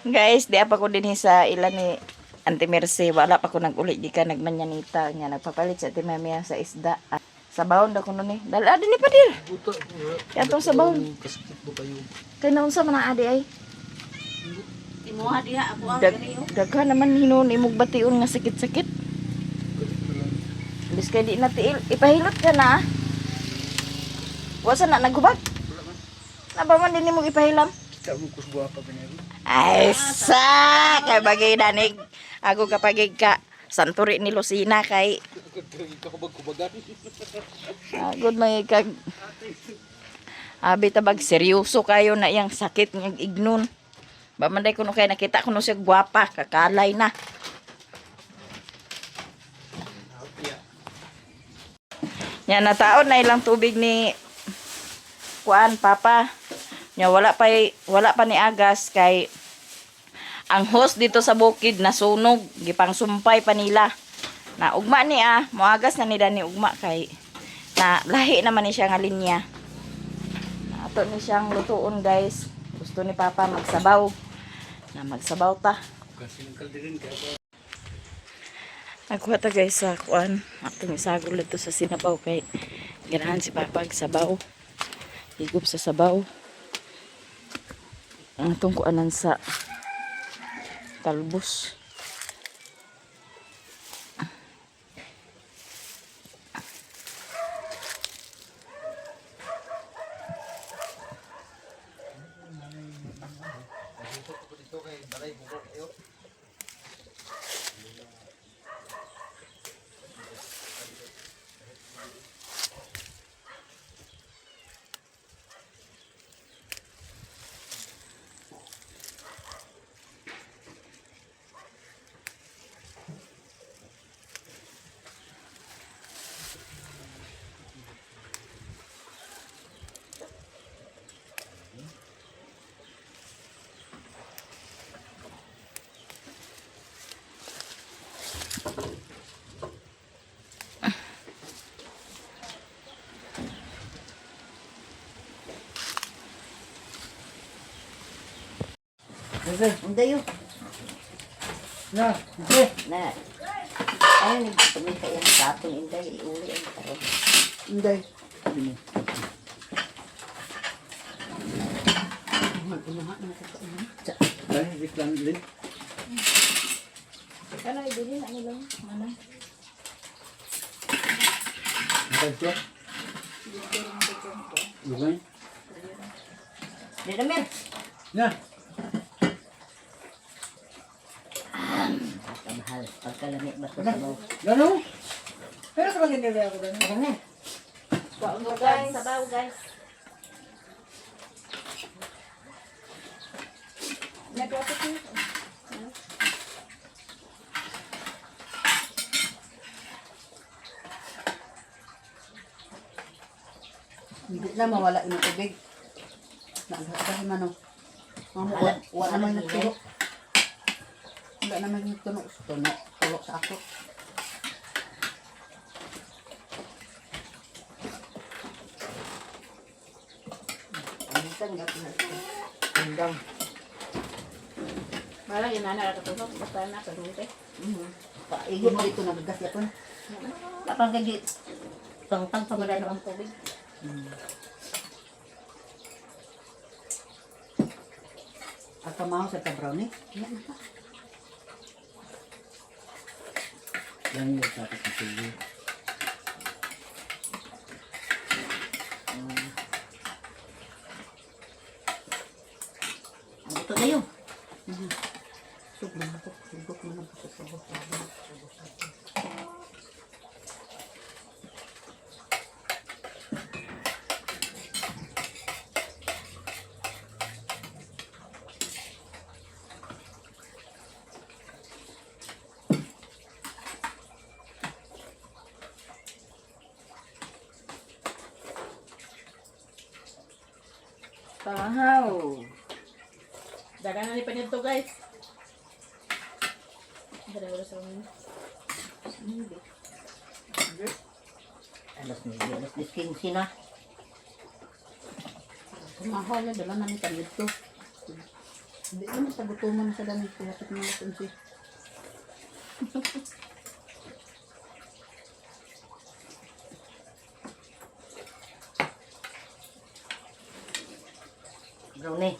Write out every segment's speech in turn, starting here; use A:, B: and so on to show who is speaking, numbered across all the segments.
A: Guys, di pa ko din sa ila ni Auntie Mercy. Wala pa ko nag-uli. Di ka nagmanyanita. Nga, nagpapalit sa Ate Mamia sa isda. Ah, sa bahon daw ko nun eh. Dala, din ni Padir.
B: Buta.
A: Katong sa bahon.
B: Kasakit mo kayo.
A: Kay naunsa man ang adi ay.
C: Imuha diha ako ang
A: Daghan naman hinuon imong bation nga sakit-sakit.
B: Galit na lang.
A: Bis kay di na tiil. Ipahilot ka na. Wasa na naghubag.
B: Wala man.
A: Naba man din imong ipahilam.
B: Kita mo kusbuha pa binero.
A: Ay sa kay bagay danig. Ako kapag ka santuri ni Lucina kay
B: Kakubag-kubagan.
A: Agod may kag Abi tabag seryoso kayo na iyang sakit ng ignon. Ba man day kuno kay nakita kuno siya gwapa kakalay na. Nya nataon na ilang tubig ni kuan papa. Nya wala pa ni agas kay ang host dito sa bukid nasunog gipangsumpay pa nila. Na ugma ni ah, moagas na nila ni ugma kay na lahi naman ni siya nga linya. Na ato ni siyang lutuon, guys. Gusto ni papa magsabaw. Na magsabaw ta.
B: Kasi ng kalderin kaya pa.
A: Nagkuha ta guys sa kuan. Atong isagol dito sa sinabaw kay ganahan si papa og sabaw. Higop sa sabaw. Ang atong kuanan sa talbos.
B: Dito kay balay buko kayo.
C: Hindi yun.
B: Na, hindi.
C: Na. Ay, nagtumita yung katong inday. Iuli ang taro.
B: Hindi. Ay, wait lang din.
A: Ano ibilin ano lang mana?
B: Nakadto. Lugay.
C: Di na mer.
B: Na.
C: Kamahal. Pagkalami ba ito sa baw?
B: Gano? Pero sa bagay nila ako gano.
C: Ano na?
A: Guys, sabaw guys.
D: Hindi na mawala yung tubig. Nagdahil man o. Mamo, wala naman nagtulo. Wala naman nagtulo. Tuno, tulo sa ako.
C: Ang gap na.
D: Hanggang.
A: Wala inana ra katulog basta na kadute.
D: Paigo mo dito nagagas yapon.
C: Kapag gagi, tangtang pa ang tubig.
D: At kamaho sa ka-brownie. Yan na ka.
B: Yan yung tapos ng tubo.
C: Ang buto na yun.
D: Sugod ako. Sugod mo lang sa sugod. Sugod sa
A: Pahaw. Daga na ni pa nito guys. Dara wala sa amin.
C: Alas 9, alas 10, na.
D: Kumahaw na, dala na ni dito. Hindi naman sa gutuman sa dami. Kaya sa mga 11.
C: Brownie.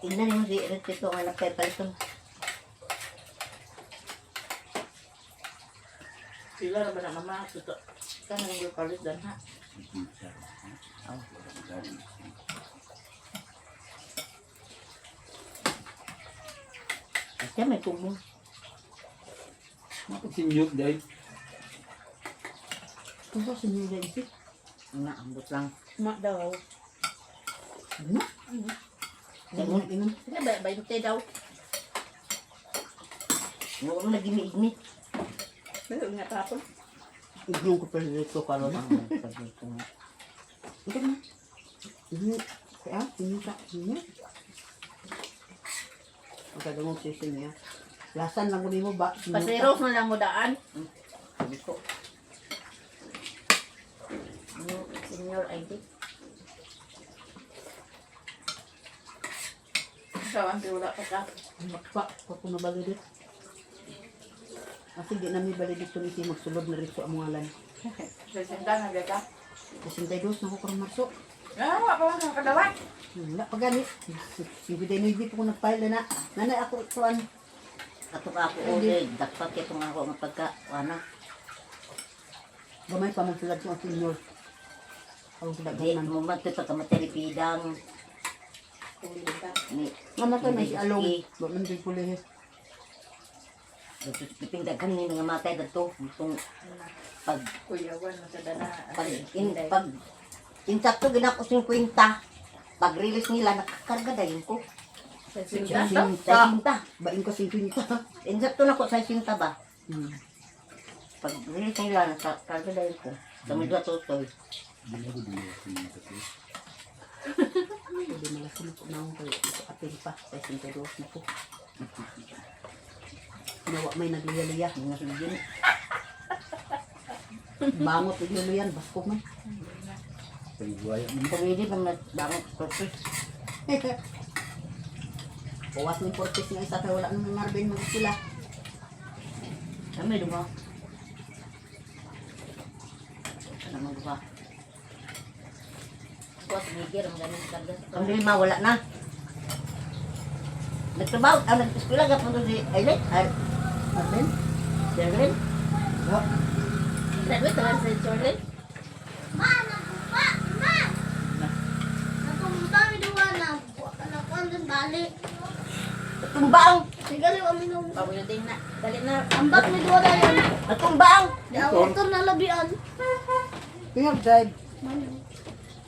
C: Tingnan mo si Rito nga nagpapaliton.
A: Sila na ba na mama? Tuto. Ka nang palit dan ha.
C: Kasi may tubo.
B: Mapagsinyot dahil.
D: Kung sa sinyo isip.
C: Nga, ambot lang.
A: Ma daw.
D: Ano? Ano? Inom.
A: Sila ba 20 daw.
C: Huwag mo nag-imiigmi.
A: Pero nga tapon.
D: Inom ko pero dito karon.
C: Pagluto nga.
D: Ito na. Inom. Kaya, inom ka. Inom. Pagkadungog siya sa niya. Lasan lang ko nimo ba?
A: Pasero na lang mo daan.
C: Sabi ko. Yung senior ID.
A: Ikaw ang wala pa ka.
D: Makpa, pa ko nabalidit. Kasi di nami balidit ni si magsulod na rito ang mga lan.
A: Sesenta na ka.
D: 62 na ko karong Marso.
A: Ah, wa pa man kadawat.
D: Wala pa gani. 59 pa ko nag-file na. Nanay ako ituan.
C: Ato ka ako uli. Dakpat itong ako ang pagka. Ano?
D: Gamay pa man sila sa senior. Ang
C: Di,
D: daghan man.
C: mo man ito pagkamateripidang. Ni,
D: Nga matay may si Along.
C: Hindi.
D: Wa man din pulihis.
C: Piping daghan ni mga matay dadto. Itong pag
A: Kuyawan mo sa dana.
C: pag in, pag insakto ginako 50. Pag release nila nakakarga dayon ko.
A: Sesenta.
C: Sa 50.
D: Bain ko 50.
C: Insakto na ko sa 50 ba. Pag release nila nakakarga dayon ko. Sa mga totoy.
B: Hindi ko din ako
D: Hindi malasin ko na ako kay apil pa. Sa 52 na ko. Nawa may nagliya-liya.
C: Mga sugin.
D: Bangot nagliya basko man.
B: Pagbuhaya mo.
C: Pwede bang nagbangot purpose?
D: Puwas ni Cortez nga isa kay wala nang Marvin mag sila.
C: Kami duha. Ano man duha?
A: Kuwas gigir ang ganin karga.
C: Ang lima wala na. Nagtrabaho, ang nag-eskwela gapon to si Aileen, ay
D: Marvin?
C: Jerlyn.
D: Wa.
A: Graduate na sa Jordan.
E: Ma, nagpupa! Ma! Napunta mi duwa na nakuan dun bali.
C: Natumbang!
E: Sige kami nung
A: Pawilding na. Dali na.
E: ambak mi duwa dayon.
C: Natumbang!
E: Di ang motor na labian.
D: Kaya drive.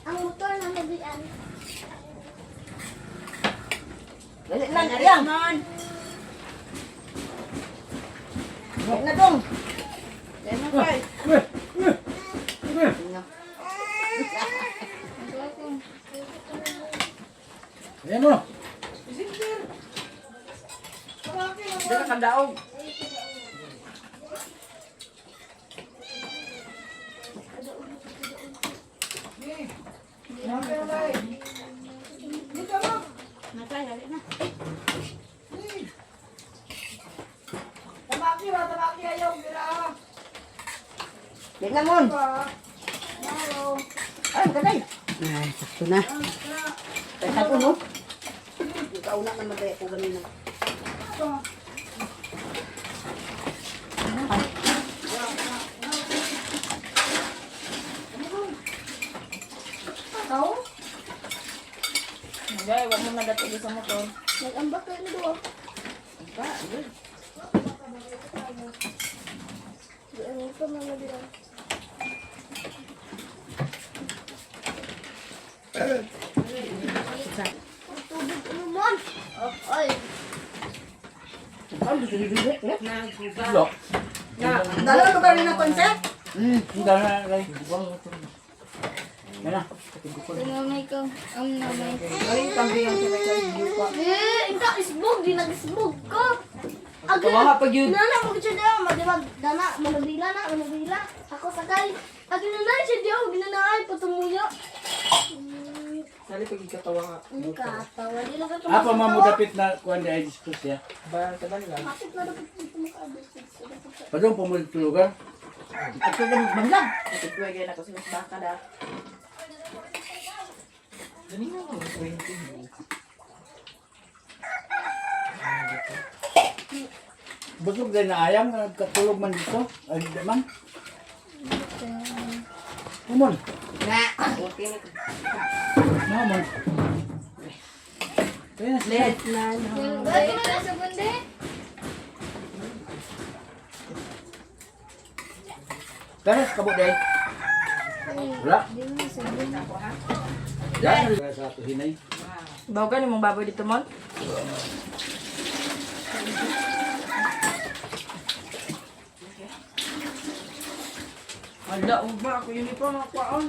E: Ang motor na labian.
C: Dali na, yang! Dali na dong!
A: Dali na kay.
B: Ayan mo.
A: Dali ka daog. Nakay, dali na.
C: Dali na mon! Ay, kaday!
D: Ay, sakto na.
C: Tag uno.
D: Kauna naman tayo ko ganina.
A: Gay, wag mo nagatigi sa motor.
E: Nag-ambak kayo mi duwa.
A: Ba, yun.
E: Di ang motor na labian. Tubig inuman. Ay,
B: Lo.
D: Dalo lugar ni na konse?
B: Hindi na rin. Yan na.
E: Namay ko. Ang namay.
D: Ay, kambing ang si Michael. Yuka.
E: Eh, ikaw isbog, di nag-isbog ko. Aga,
D: Kawaha pag yun.
E: Nana mo siya diyo, madimag dana, manabila na, manabila. Ako sakay. Aga na siya diyo, ginanaan patumuyo.
D: Sali pag ikatawa nga.
E: Ang katawa, di lang ka
B: Apa mamudapit na kuan di ay diskus ya.
D: Ba, taban lang.
E: Bakit na dapat dito makaabot?
B: Padung pumulit lugar.
C: At ito banlag.
A: Natugway gaya na ko sa baka da.
D: Dali nga mo, 20.
B: Busog din na ayam nga nagkatulog man dito. Ay di man. Kumon.
C: Na. Okay na.
B: Mamon. Kaya na sila.
E: Bakit na sa bunde?
B: Tara sa kabot day. Wala. Yan sa ato hinay.
A: Bawagan imong baboy dito mon.
D: Wala, uba. Ako uniform, ako kwaon.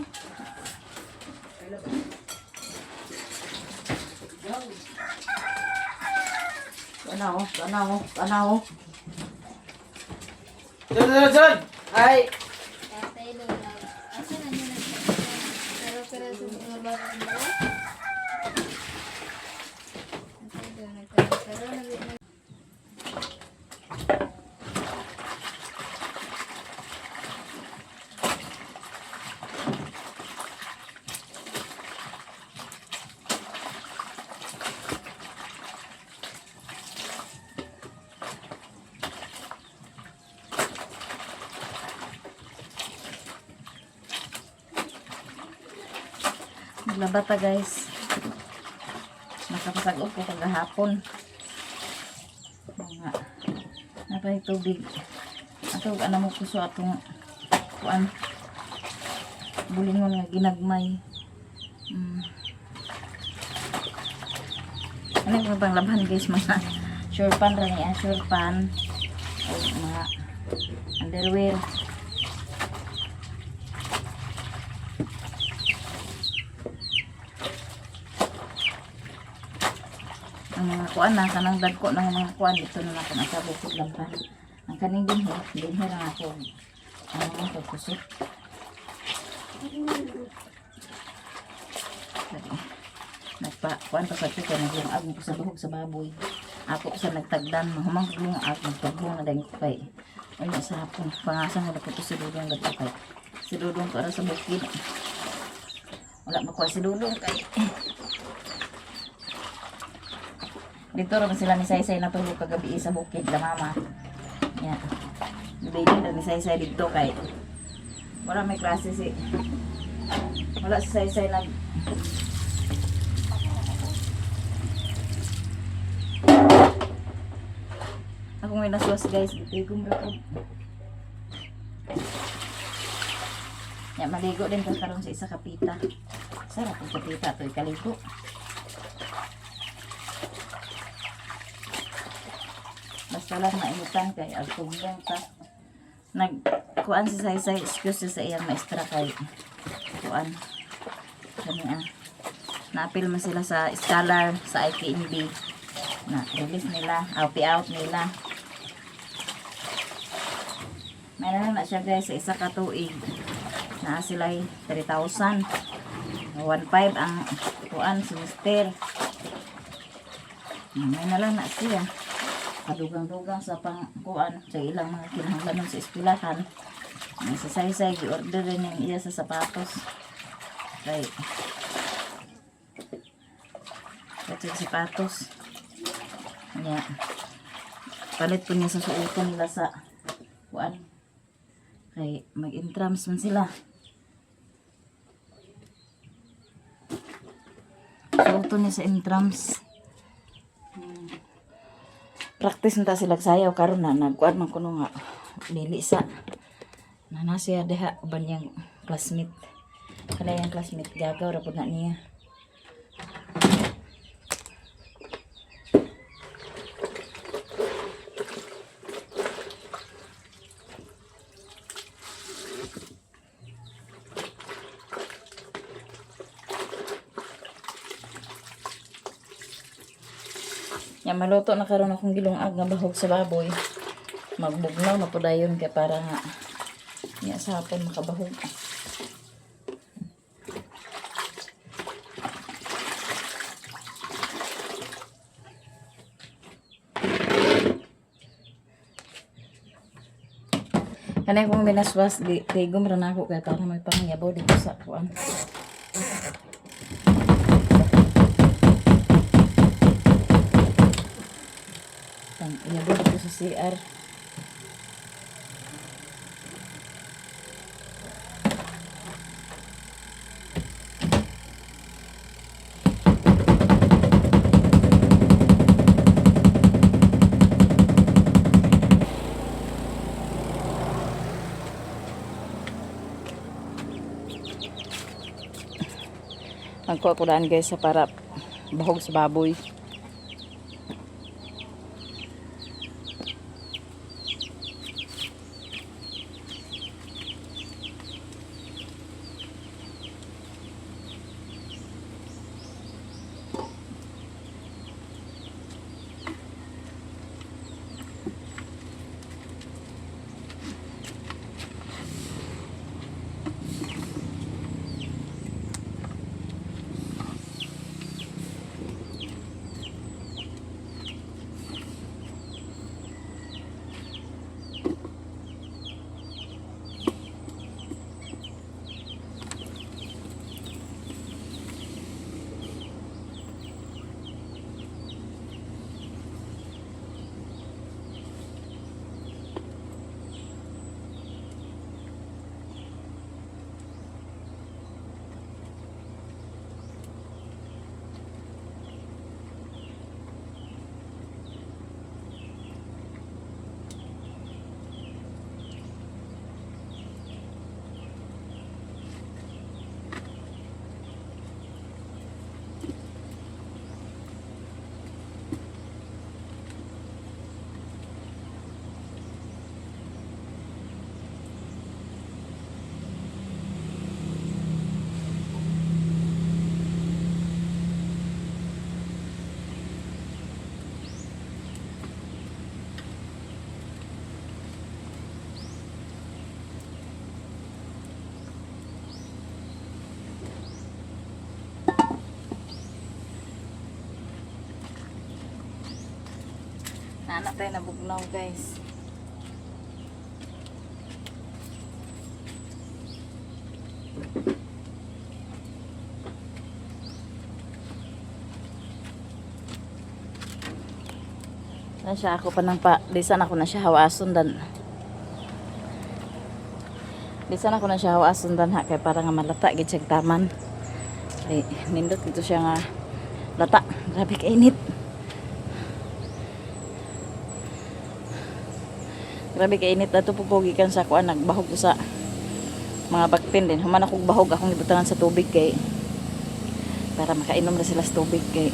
C: Ano, ano, ano.
B: Dyan, dyan, dyan!
D: Ay!
E: Tatay lola. Asa na niya Pero pero sa mga bata ba? Tatay lola, pero nag
A: Naglaba ta guys. Nakapasag-op ko kagahapon. Mga napay tubig. Ato ana mo kuso atong kuan. Bulingon nga ginagmay. Ano yung panglabhan guys, mga sure pan ra niya, sure pan o mga underwear. Ang mga kuan na kanang dagko ng mga kuan dito na ako nasa bukod lampan ang kaning dinhi dinhi ra ako ang mga pagkusot. Dali. Nagpa kuan pa sa ko naglungag mo ko sa buhok sa baboy ako sa nagtagdan mahumang lungag nagtagong na dayon ko kay unya sa hapon pangasan ko na po to si Dudong dagko kay si Dudong para sa bukid wala makuha si Dudong kay dito rin sila ni Saysay natulog kagabi sa bukid la mama. Ya. Baby rin ni Saysay dito kay wala may klase si wala si Saysay nag ako may naswas guys gitigom ra ko. Ya, maligo din ka karon sa isa kapita. Sarap ang kapita to ikaligo. Basta lang mainitan kay agtugbong ta. Nag kuan si Saysay, excuse siya sa iyang maestra kay kuan kani ah. Naapil man sila sa scholar sa IPNB. Na release nila, out out nila. Meron na siya guys sa isa ka tuig. Naa sila 3,000. 1.5 ang kuan semester. May na lang na siya kadugang-dugang sa pangkuan sa ilang mga kinahanglanon sa eskwelahan. Ang sa saysay gi-order din yung iya sa sapatos. Kay Kasi sapatos. Nya. Palit po niya sa suotan nila sa kuan. Kay mag-entrams man sila. Suoton niya sa entrams. Practice na ta sila sayaw karon na nagkuan man kuno nga dili sa na na siya diha uban niyang classmate kana yang classmate gagaw ra pud na niya. Ya, maluto na karon akong gilungag nga bahog sa baboy. Magbugnaw na po dayon kay para nga niya sa hapon makabahog. Kanay kong binaswas di tigom ra nako kay para may pangyabaw dito sa kuan. Pang iyabaw dito sa CR. Magkuha ko daan guys sa para bahog sa baboy. Nana tayo nabugnaw guys. Na siya ako pa ng pa, bisan ako na siya hawason dan. Bisan ako na siya hawason dan ha kay para nga malata gid siya taman. Ay nindot dito siya nga lata. Grabe kainit. Grabe kay init ato po ko gikan sa kuan nagbahog ko sa mga bakpin din. Human akong bahog akong ibutangan sa tubig kay para makainom na sila sa tubig kay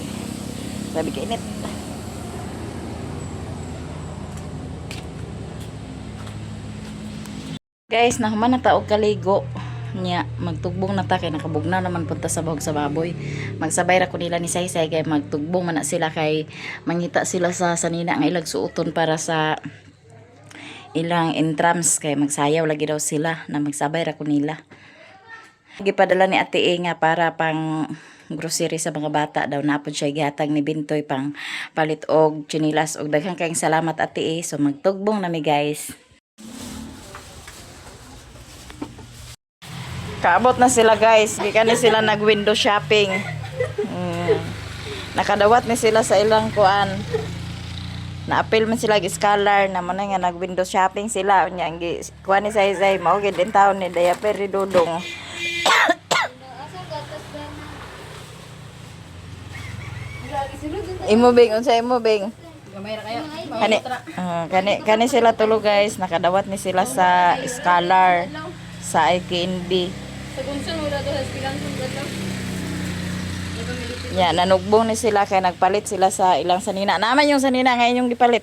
A: grabe kay init. Guys, nahuman na ta og kaligo niya magtugbong na ta kay nakabugnaw naman punta sa bahog sa baboy. Magsabay ra ko nila ni Saysay kay magtugbong man na sila kay mangita sila sa sanina nga ilag suoton para sa ilang entrams kay magsayaw lagi daw sila na magsabay ra ko nila. Gipadala ni Ate E nga para pang grocery sa mga bata daw napod siya gihatag ni Bintoy pang palit og tsinilas og daghang kayong salamat Ate E. So magtugbong na mi guys. Kaabot na sila guys. Gikan ni sila nag window shopping. Nakadawat ni sila sa ilang kuan. Naapil man sila og scholar na mo na nga nag window shopping sila unya ang gi kuan ni Saysay mao gid in taon ni Daya Perry Dudong. Imo bing unsa imo bing?
D: Gamay ra kayo.
A: Kani kani kani sila tulo guys, nakadawat ni sila sa scholar sa IKNB.
D: Sa Gunson wala to sa Spilanson gadto.
A: Ya, nanugbong ni sila kay nagpalit sila sa ilang sanina. Naman yung sanina ngayon yung gipalit.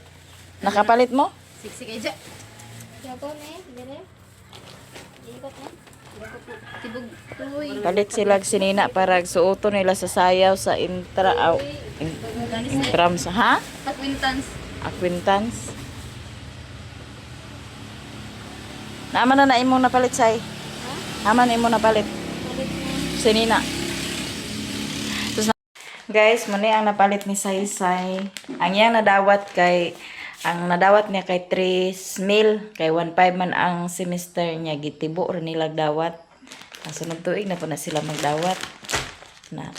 A: Nakapalit mo?
D: Siksi kay ja.
E: Jago na eh, dire. Ikot na. Tibog tuy.
A: Palit sila og sinina para suoto nila sa sayaw sa intra aw, intrams, ha?
E: Acquaintance.
A: Acquaintance. Naman na na imong napalit, say. Naman na imong napalit. Sinina. Tapos guys, muna ang napalit ni Saysay. Ang iyang nadawat kay ang nadawat niya kay 3 mil kay 1.5 man ang semester niya, gitibo ra nila dawat. Ang sunod tuig na po na sila magdawat. Na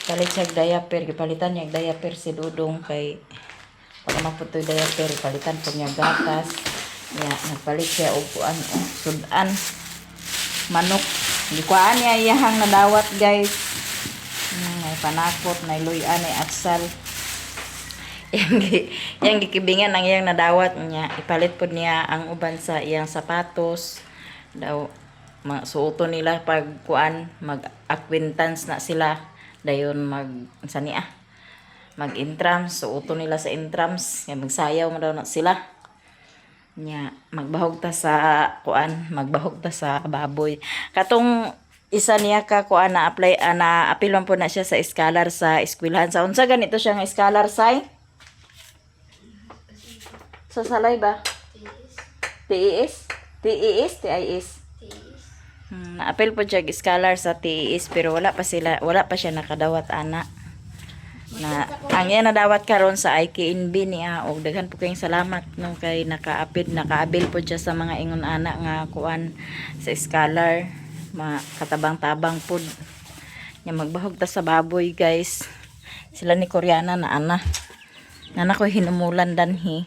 A: palit siya og diaper, gipalitan niya og diaper si Dudong kay wala man po to'y diaper, palitan po niya gatas. Niya, nagpalit siya og kuan og sudan manok. Gikuan niya iyahang nadawat, guys. May panakot, may luyan, may atsal. Yang gikibingan ang iyang nadawat niya. Ipalit po niya ang uban sa iyang sapatos. Daw suoto nila pag kuan, mag acquaintance na sila. Dayon mag sa niya. Mag intrams, suoto nila sa intrams. Nga magsayaw man daw na sila. Nya magbahog ta sa kuan, magbahog ta sa baboy. Katong isa niya ka kuan na apply, na apil man po na siya sa scholar sa eskwelahan. Sa unsa ganito siya nga scholar, say? Sa Salay ba? TES? TES? TIS? Naapil po siya og scholar sa TES pero wala pa siya nakadawat ana. Na ang iya nadawat karon sa IKNB niya, og daghan po kayong salamat no kay nakaapid nakaabil po siya sa mga ingon ana nga kuan sa scholar, makatabang-tabang pud nya. Magbahog ta sa baboy, guys. Sila ni Koreana na ana nana ko hinumulan danhi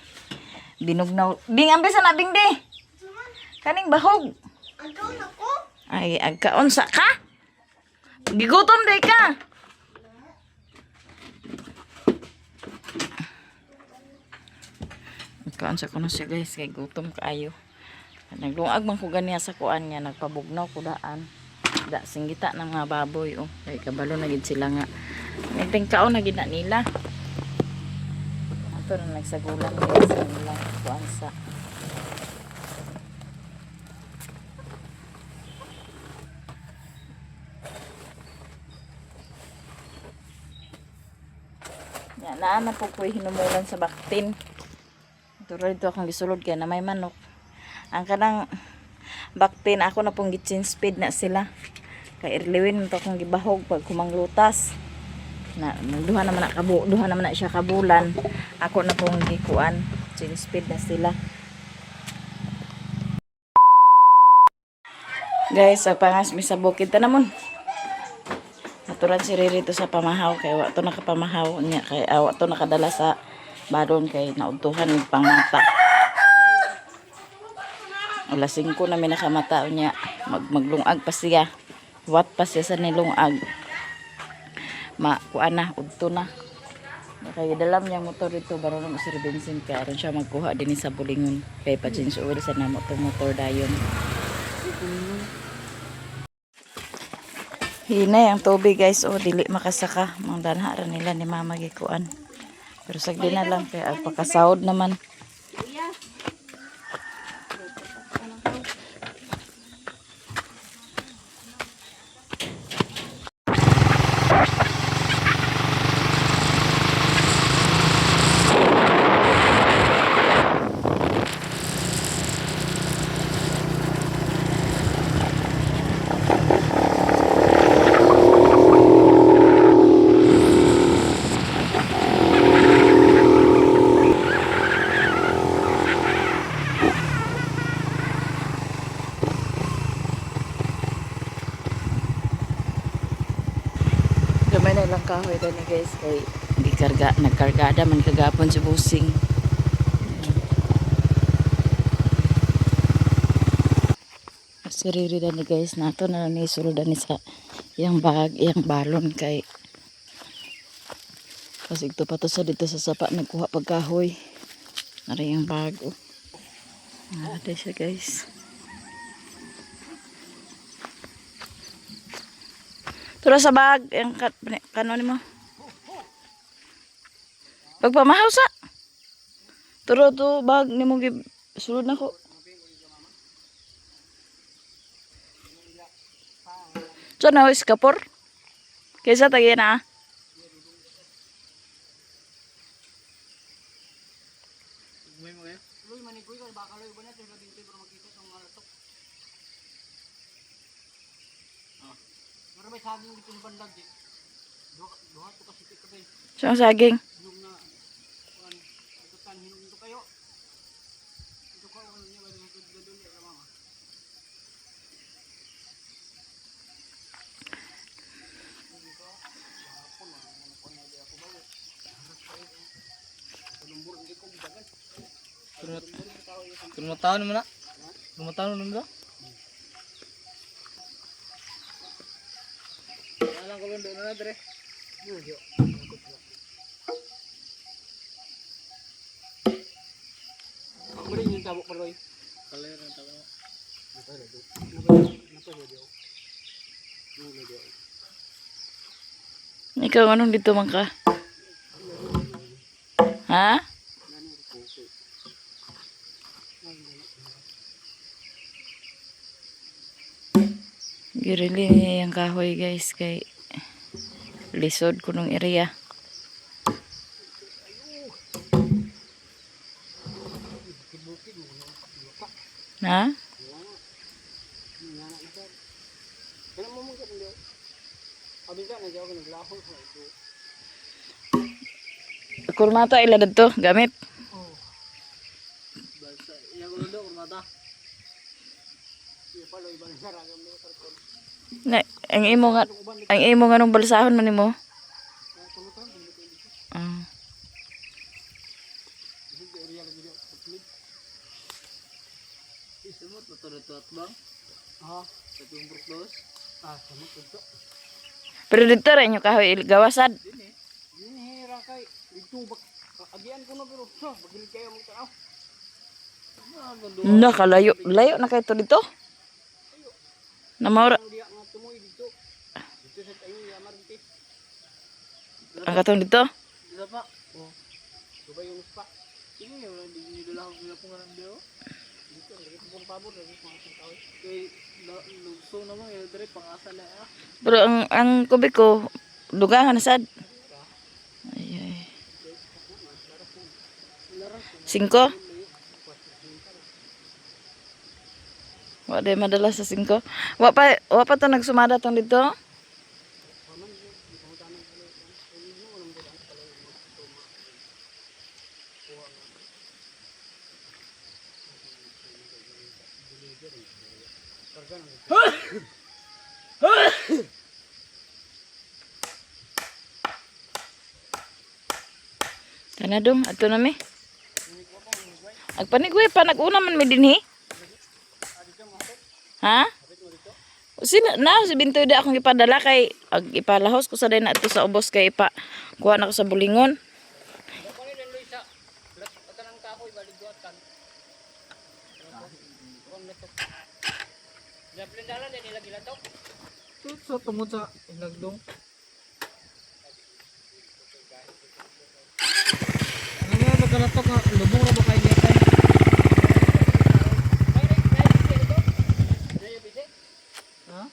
A: binugnaw bing ambis na bing di kaning bahog.
E: Agaw na ko.
A: Ay, agkaon sa ka? Gigutom day ka. Agkaon sa kuno siya, guys, kay gutom kaayo. Naglungag man ko ganiya sa kuan niya, nagpabugnaw ko daan. Da singgita ng mga baboy oh. Kay kabalo na gid sila nga. Nagting kaon na gid na nila. Ato na nagsagulan nila sa ilang kuan sa. Ya, naa na po ko'y hinumulan sa baktin. Tuloy dito akong gisulod kaya na may manok. Ang kanang baktin, ako na pong gitsin speed na sila. Kay irliwin mo to akong gibahog pag kumanglutas. Na, duha naman na duha naman na siya kabulan. Ako na pong gikuan. Chin speed na sila. Guys, pangas mi sa bukid tanamon. Natural si Riri to sa pamahaw kay wa to nakapamahaw niya kay wa to nakadala sa balon kay naudtuhan ng pangmata. Alas 5 na mi nakamata niya, maglungag pa siya. Wat pa siya sa nilungag. Ma kuan na udto na. Kay dalam niyang motor dito baron mo si Vincent kay aron siya magkuha dinhi sa Bulingon kay pa change oil sa namo tong motor dayon. Hinay ang tubig, guys, oh, dili makasaka. Mga danha ra nila ni mama gikuan. Pero sagdi na lang kay ang pagkasahod naman. Gamay na lang kahoy gani, guys, kay gikarga nagkargada man kagapon si Busing. Si Riri dani, guys, nato na ni sulod ni sa iyang bag, iyang balon kay Pasig to pa to sa dito sa sapa nagkuha pagkahoy. Nari yung bag oh. Nari siya, guys. Tura sa bag, yung kano ni mo. Pagpamahaw sa. Turo to bag ni mo sulod na ko. So na iskapor. Kaysa tagi na. So ang saging.
B: Tumataon mo na. Tumataon mo na. Alam ko doon na dre.
A: Ikaw anong dito man ka? Ha? Girili niya yung kahoy guys kay lisod ko nung area. Na? Kurmata ila dito gamit. Na, ang imo nga nung balsahon man nimo. Ah. Pero dito ra inyo kahoy gawasad. Nakalayo, layo na kayo to dito. Namaura. Ang katong dito? Pero ang kubi ko, dugangan na sad. Ay, ay. Singko? Wa day madala sa singko. Wa pa to nagsumada tong dito. Kana dong, ato na mi. Agpanigway pa nag-una man mi dinhi. Ha? Sila na si Bintoy da akong ipadala kay ag ipalahos ko sa day na ato sa ubos kay ipa kuha na ko sa bulingon.
B: Sa tungod sa inagdong. Ano nga magkalatok nga lubong ra ba kay getay? Ha?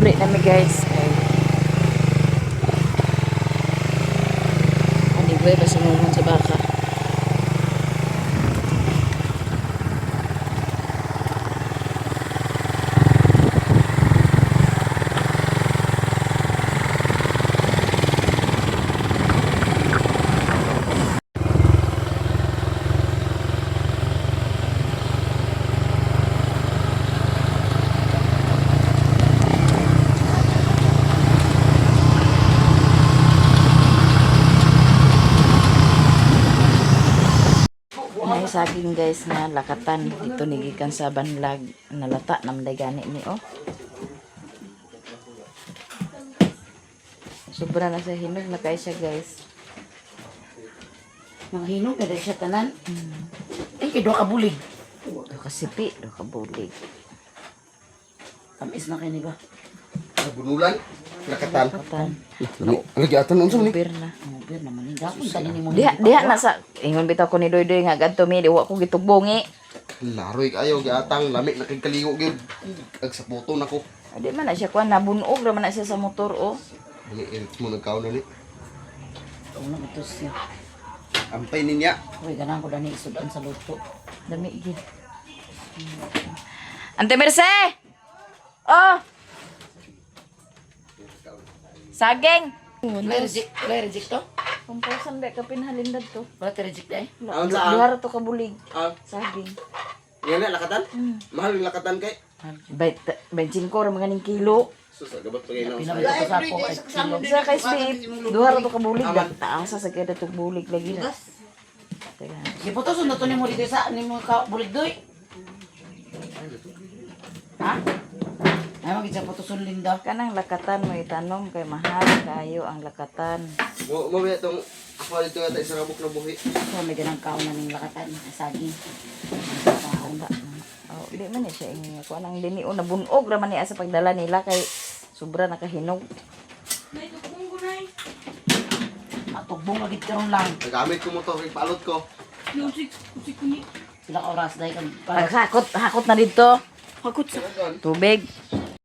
A: Uli na mi guys kay Anyway, basta mo sa baka. May saging guys nga lakatan dito ni gikan sa banlag nalata namday gani ni oh. Sobra na sa hinog na kay siya guys.
C: Mga hinog na dahil siya tanan. Ay, kay duha ka bulig.
A: Do ka sipi, do ka bulig.
C: Tamis na kayo ni ba?
F: Bunulan. Lakatan.
A: Lakatan.
F: Lagi atan unsa man ni?
A: Bir na.
C: Bir naman ni gapon kanin mo.
A: Diha diha na sa ingon bitaw ko ni Doydoy nga gadto mi di wa ko gitugbongi.
F: Laroy kayo giatang lami na kay kaligo gyud. Ag sa puto nako.
A: Di man na siya kuan, nabunog ra man na siya sa motor oh.
F: Ani irit mo nagkaon na ni.
C: Uno ito siya.
F: Ampay ninya.
C: Uy, ganahan ko dani isudan sa luto.
A: Dami gid. Ante Merce! Oh! Saging!
C: Wala reject, wala reject to?
A: Kumpusan ba ka pinhalindad to?
C: Wala ta reject eh.
F: Ang saan?
A: Duha ra to ka bulig.
F: Ah,
A: Saging.
F: yan na lakatan. Mahal yung lakatan kay.
A: 25 ra mga ning kilo.
F: Sus, gabat pa na.
C: Pinamit ko sa ako ay kilo.
A: Sa kay Steve, duha ra to ka bulig. Taasa sa kaya to bulig lagi na. Teka.
C: Giputos na to nimo dito sa nimo ka bulig doy. Ha? Ay magid sa putoson Linda.
A: Kanang lakatan mo itanom kay mahal kayo ang lakatan.
F: Mo mo ba itong ako dito nga tayo sa rabok na buhi.
C: So may ganang kaon na ning lakatan, saging. Kaon.
A: Oh, di man ni siya ingin ko anang dini o nabunog ra man niya sa pagdala nila kay sobra nakahinog.
C: Atugbong agid karon lang.
F: Nagamit ko mo to kay palot ko.
C: Pila ka oras dai kag para
A: Paghakot, hakot na dito. Hakot sa tubig.